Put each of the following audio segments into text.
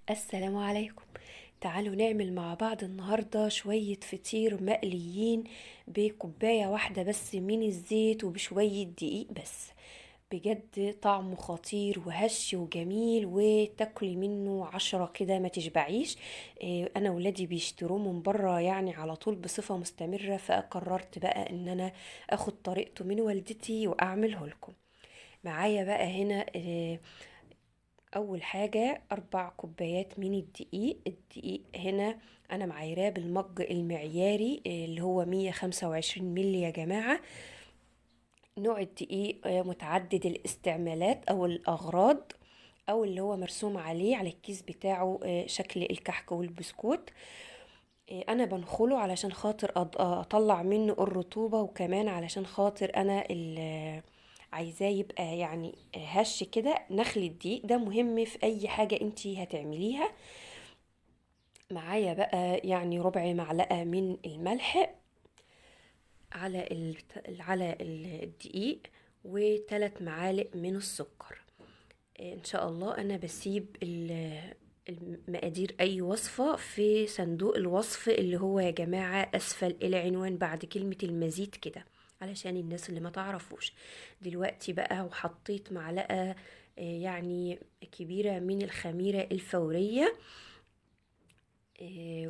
السلام عليكم. تعالوا نعمل مع بعض النهاردة شوية فطير مقليين بكوباية واحدة بس من الزيت وبشوية دقيق بس. بجد طعمه خطير وهش وجميل، وتاكلي منه 10 كده ما تشبعيش. انا ولادي بيشتروه من بره يعني على طول بصفة مستمرة، فقررت بقى ان انا اخد طريقته من والدتي واعمله لكم. معايا بقى هنا اول حاجة 4 كوبايات من الدقيق. الدقيق هنا انا معايراه بالمج المعياري اللي هو 125 ملي يا جماعة. نوع الدقيق متعدد الاستعمالات او الاغراض، او اللي هو مرسوم عليه على الكيس بتاعه شكل الكحك والبسكوت. انا بنخله علشان خاطر اطلع منه الرطوبة، وكمان علشان خاطر انا عايزاه يبقى هش كده. نخل الدقيق ده مهم في اي حاجة انتي هتعمليها. معايا بقى ربع معلقة من الملح على الدقيق، وتلات معالق من السكر. ان شاء الله انا بسيب المقادير اي وصفة في صندوق الوصف اللي هو يا جماعة اسفل العنوان بعد كلمة المزيد كده، علشان الناس اللي ما تعرفوش. دلوقتي بقى وحطيت معلقة كبيرة من الخميرة الفورية،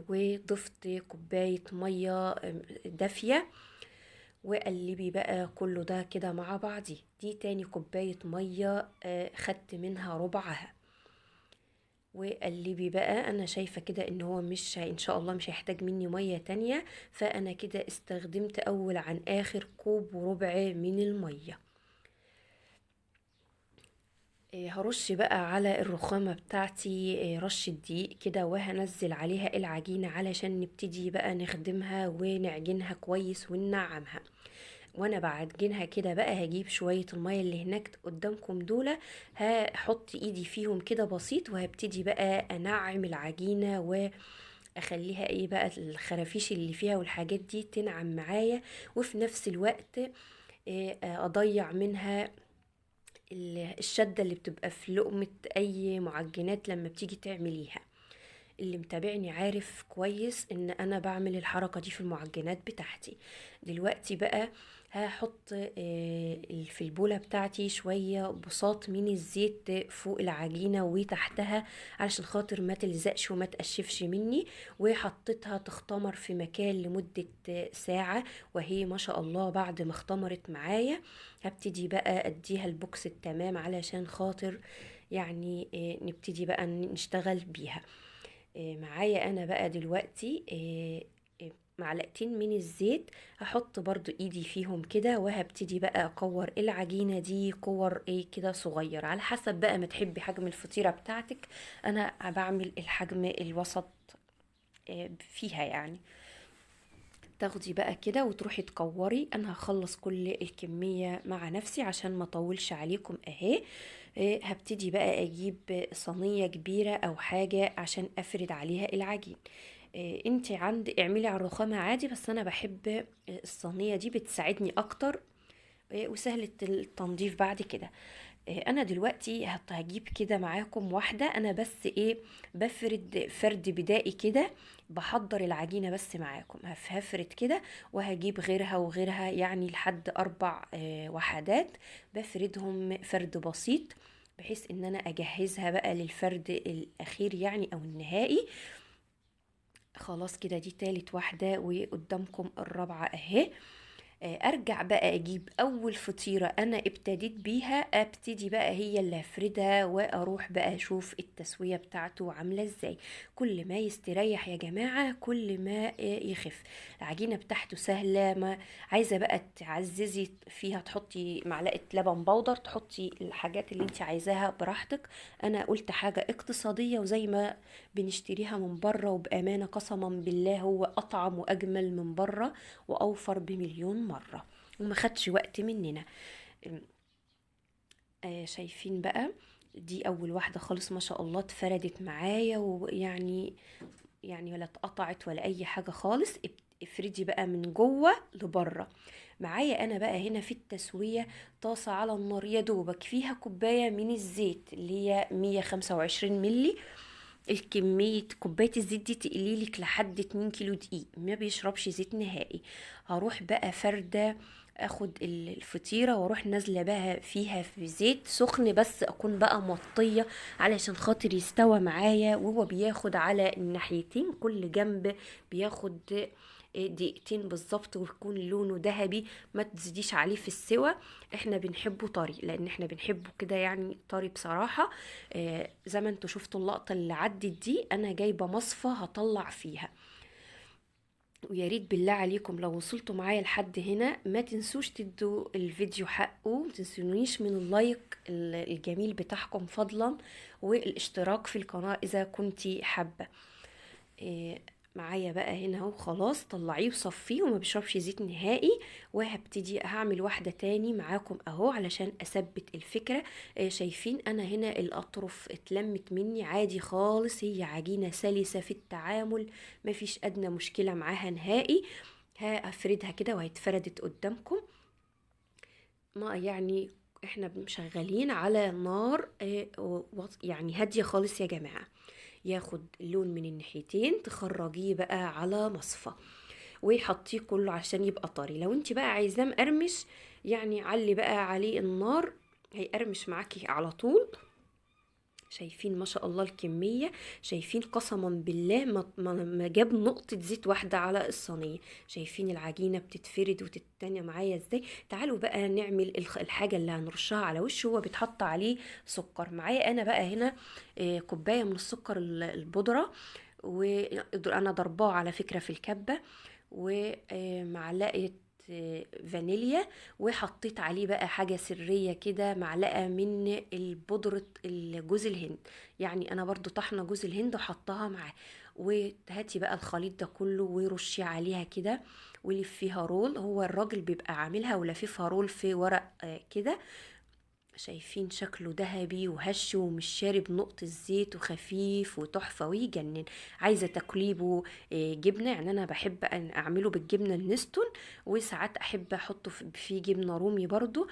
وضفت كوباية مية دافية، وقلبي بقى كله ده كده مع بعضي. دي تاني كوباية مية، خدت منها ربعها، وقلبي بقى. انا شايفة كده ان هو ان شاء الله مش هيحتاج مني مية تانية، فانا كده استخدمت اول عن اخر كوب وربع من المية. هرش بقى على الرخامة بتاعتي، رشة دقيق كده، وهنزل عليها العجينة علشان نبتدي بقى نخدمها ونعجنها كويس وننعمها. وانا بعجنها كده بقى هجيب شوية المية اللي هناك قدامكم دول، هحط ايدي فيهم كده بسيط، وهبتدي بقى انعم العجينة واخليها ايه بقى الخرافيش اللي فيها والحاجات دي تنعم معايا، وفي نفس الوقت اضيع منها الشدة اللي بتبقى في لقمة اي معجنات لما بتيجي تعمليها. اللي متابعني عارف كويس ان انا بعمل الحركة دي في المعجنات بتاعتي. دلوقتي بقى هحط في البولة بتاعتي شوية بساط من الزيت فوق العجينة وتحتها علشان خاطر ما تلزقش وما تقشفش مني، وحطيتها تختمر في مكان لمدة ساعة، وهي ما شاء الله بعد ما اختمرت معايا هبتدي بقى اديها البوكس التمام علشان خاطر نبتدي بقى نشتغل بيها. معايا انا بقى دلوقتي معلقتين من الزيت، هحط برضو ايدي فيهم كده، وهبتدي بقى اكور العجينة دي كور ايه كده صغير على حسب بقى ما تحبي حجم الفطيرة بتاعتك. انا بعمل الحجم الوسط فيها تاخدي بقى كده وتروحي تكوري. انا هخلص كل الكمية مع نفسي عشان ما اطولش عليكم اهي. هبتدي بقى اجيب صينية كبيرة او حاجة عشان افرد عليها العجين. انتي اعملي على الرخامة عادي، بس انا بحب الصينية دي بتساعدني اكتر، وسهلة التنظيف بعد كده. انا دلوقتي هجيب كده معاكم واحدة، انا بس بفرد فرد بدائي كده، بحضر العجينة بس معاكم. هفرد كده وهجيب غيرها وغيرها لحد 4 وحدات، بفردهم فرد بسيط بحيث ان انا اجهزها بقى للفرد الاخير او النهائي. خلاص كده دي تالت واحدة وقدامكم الرابعة اهي. ارجع بقى اجيب اول فطيرة انا ابتديت بيها، ابتدي بقى هي اللي هفردها، واروح بقى اشوف التسوية بتاعته عاملة ازاي. كل ما يستريح يا جماعة كل ما يخف. العجينة بتاعته سهلة، ما عايزة بقى تعززي فيها تحطي معلقة لبن بودر، تحطي الحاجات اللي انت عايزاها براحتك. انا قلت حاجة اقتصادية وزي ما بنشتريها من بره، وبأمانة قسما بالله هو اطعم واجمل من بره واوفر بمليون مرة، وما خدش وقت مننا. شايفين بقى دي اول واحدة خالص ما شاء الله اتفردت معايا، ويعني ولا اتقطعت ولا اي حاجة خالص. افردي بقى من جوه لبره. معايا انا بقى هنا في التسوية طاسة على النار يا دوبك فيها كوباية من الزيت اللي هي 125 ملي، الكمية كوباية الزيت دي تقليلك لحد 2 كيلو دقيق، ما بيشربش زيت نهائي. هروح بقى فردة اخد الفطيرة واروح نازلة بقى فيها في زيت سخن، بس اكون بقى مغطية علشان خاطر يستوى معايا، وهو بياخد على الناحيتين كل جنب بياخد دقيقتين بالظبط، ويكون لونه ذهبي. ما تزيديش عليه في السوى، احنا بنحبه طري لان احنا بنحبه كده يعني طري بصراحة. زي ما انتوا شفتوا اللقطة اللي عدت دي، انا جايبة مصفى هطلع فيها. ويا ريت بالله عليكم لو وصلتوا معايا لحد هنا ما تنسوش تدوا الفيديو حقه، ما تنسونيش من اللايك الجميل بتاعكم فضلا، والاشتراك في القناة اذا كنتي حابة. معايا بقى هنا اهو، خلاص طلعيه وصفيه وما بيشربش زيت نهائي. وهبتدي هعمل واحدة تاني معاكم اهو علشان اثبت الفكرة. شايفين انا هنا الاطرف اتلمت مني عادي خالص، هي عجينة سلسة في التعامل، ما فيش ادنى مشكلة معاها نهائي. هفردها كده وهيتفردت قدامكم. ما يعني احنا مشغلين على نار، يعني هادية خالص يا جماعة، ياخد لون من الناحيتين، تخرجيه بقى على مصفى ويحطيه كله عشان يبقى طري. لو انت بقى عايزاه مقرمش يعني علي بقى عليه النار، هيقرمش معاكي على طول. شايفين ما شاء الله الكمية، شايفين قسما بالله ما جاب نقطة زيت واحدة على الصينية. شايفين العجينة بتتفرد وتتنى معايا ازاي. تعالوا بقى نعمل الحاجة اللي هنرشها على وشه. هو بيتحط عليه سكر. معايا انا بقى هنا، كوباية من السكر البودرة، وانا ضرباه على فكرة في الكبة، ومعلقة فانيليا، وحطيت عليه بقى حاجة سرية كده، معلقة من البودرة جوز الهند، يعني أنا برضو طحنة جوز الهند وحطها معاه. وهاتي بقى الخليط ده كله ورشي عليها كده ولفيها رول. هو الراجل بيبقى عاملها ولففها رول في ورق، كده. شايفين شكله ذهبي وهش ومش شارب نقطة زيت وخفيف وتحفة ويجنن. عايزة تاكليه جبنة، يعني أنا بحب أن أعمله بالجبنة النستون، وساعات أحب أحطه في جبنة رومي برضو.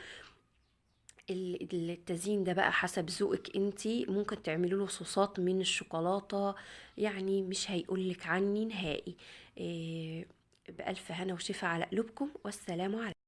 التزيين ده بقى حسب ذوقك انتي، ممكن تعملي له صوصات من الشوكولاتة، يعني مش هيقولك عني نهائي. بألف هنا وشفا على قلوبكم، والسلام عليكم.